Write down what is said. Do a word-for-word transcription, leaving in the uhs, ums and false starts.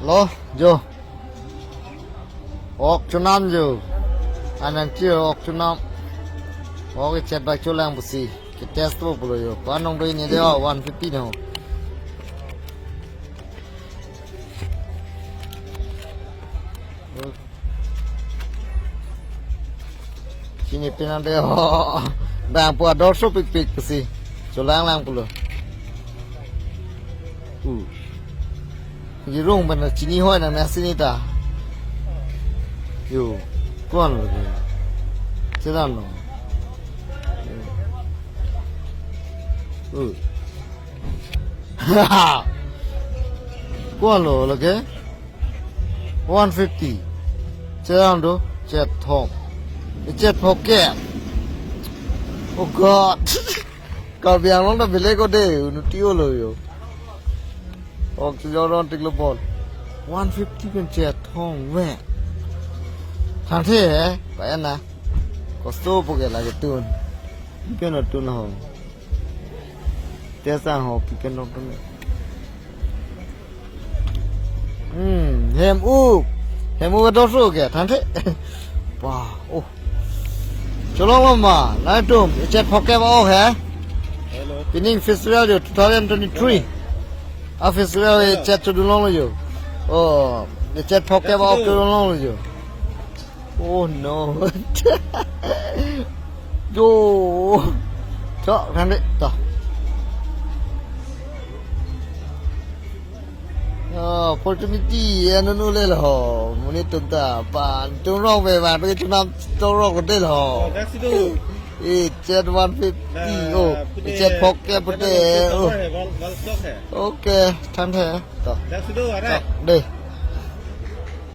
Lo, jo. Ok chonam jo. Anang chi ok chonam. Ok chet bak cholang pusi. Ke test po pulo jo. Ko-an nong do ini de, oh, one fifty no. Chini pinang de, oh. Bang pu ador so pik pik pusi. Cholang lang pulo. Uh. Jirung pen chini hoi nang nasi ni ta. Yo, ko-an lo ke. Chedan lo. Uh. Ko-an lo lake? One fifty. Chedan do, chet thom. Chet phokep. Oh God. Karbi Anglong ta belek ode, unuti olo jo. Ok, si joron tik lo bon. One fifty pen chet thom ve. Thangthe he, pa-en na. Kosto po ke lake tun. Pen tun ho. Te sang ho, pi pen tun. Hmm, hem u. Hem u doso ke, thangthe. Wah, oh. Cholong lo ma, nangtum, chet phokep ok he? Hello. Pining festival jo, two thousand twenty-three. A festival e chet chodun long lo jo. Oh, chet phokep ok chodun long lo jo. Oh no. Jo. Cho, thangthe, to. Oh, opportunity, anun ulel ho. Monit atum ta, pan, tum rong ve, van, ke chunam, tum rong ko del ho. Oh, that's it. Eh, chet one fifty, nah, oh, pute, chet phokep pute, pute, oh. Val, val stock hai. Okay, thangthe, to. That's it, arai. To, de.